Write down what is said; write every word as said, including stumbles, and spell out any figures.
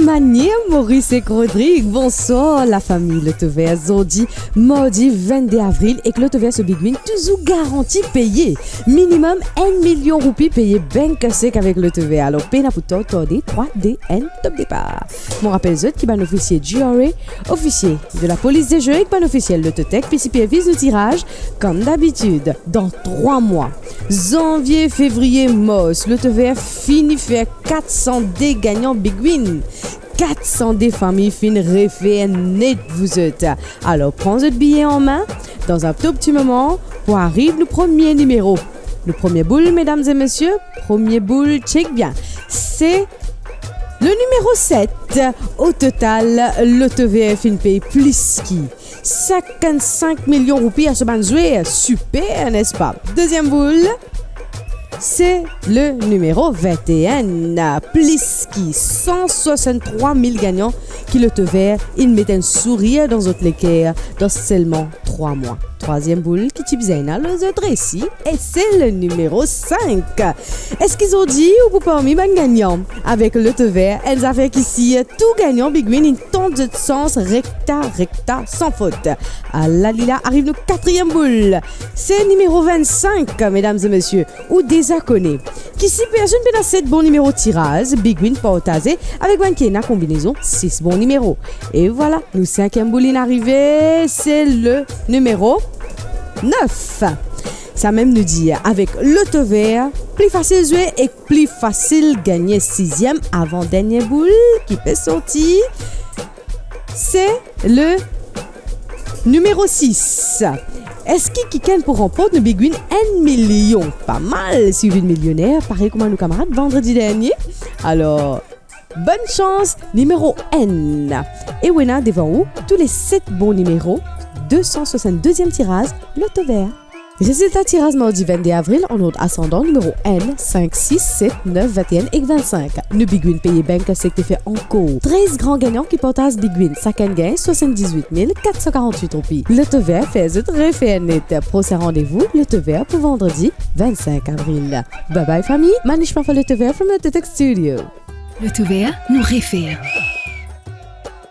Manier Maurice ek Rodrig, bonswar lafami Lotovert. Zordi mardi vennde avril, ek Lotovert so Big Win touzour garanti peye minimem enn milion roupi, peye bank sek avek Lotovert. Alor, pena pou tarde, trwa, de, enn, top depar. Mo rapel zot ki bann ofisie G R A, ofisie de la polis de zwe ek bann ofisie Lototech pe siperviz nou tiraz, kom dabitid, dan trwa mwa. Zanvie, fevriye, mars, Lotovert fini fer kat san de gagnan Big Win. Kat san de fami finn refer net, vouzot. Alor, pran zot biye an me, dan enn tou pti moman, pou ariv nou premie nimero. Nou premie boul, medam e mesie, premie boul, tchek bien. Se le nimero set. O total, Lotovert finn pey plis ki sinkant-sink milion roupi a so bann zwer. Siper, nespa? Deziem boul, se le nimero vennteen. Plis ki san swasann-trwa mil gagnan ki Lotovert inn met enn sourir dan zot leker dan selman trwa mwa. Trwaziem boul ki ti bizin ena lor zot resi, e se le nimero sink. Eski zordi ou pou parmi bann gagnan? Avek Lotovert, enn zafer ki sir, tou gagnan Big Win inn tant zot sans rekta, rekta, san fot. Ala li la, ariv nou katriem boul. Se nimero vennsink, medam e mesie, ou deza kone. Ki si personn pena set bon nimero tiraz, Big Win partaze avek bann ki ena konbinezon sis bon nimero. E vwala, nou sinkiem boul inn arive, se le nimero nef. Samem nou dir, avek Lotovert, pli fasil zwe ek pli fasil gagne. Siziem, avan dernie boul ki pe sorti, se le nimero sis. Eski kikenn pou ranport nou Big Win enn milion? Pa mal si ou vinn milioner, parey kouma nou kamarad vandredi dernie. Alor, bonn sans, nimero enn. E ou ena devan ou tou le set bon nimero de san swasann-deziem tiraz Lotovert. Rezilta tiraz mardi vennde avril, an ord asandan, nimero enn, sink, sis, set, nef, vennteen ek vennsink. Nou Big Win peye bank sek pe fer ankor trez gran gagnan ki partaz Big Win. Sakenn gagn swasann-dizwit mil kat san karant-wit roupi. Lotovert fer zot refer net. Prosin randevou Lotovert pou vandredi vennsink avril. Bye bye fami, Manish Mafa Lotovert from Lototech Studio. Lotovert, nou refer.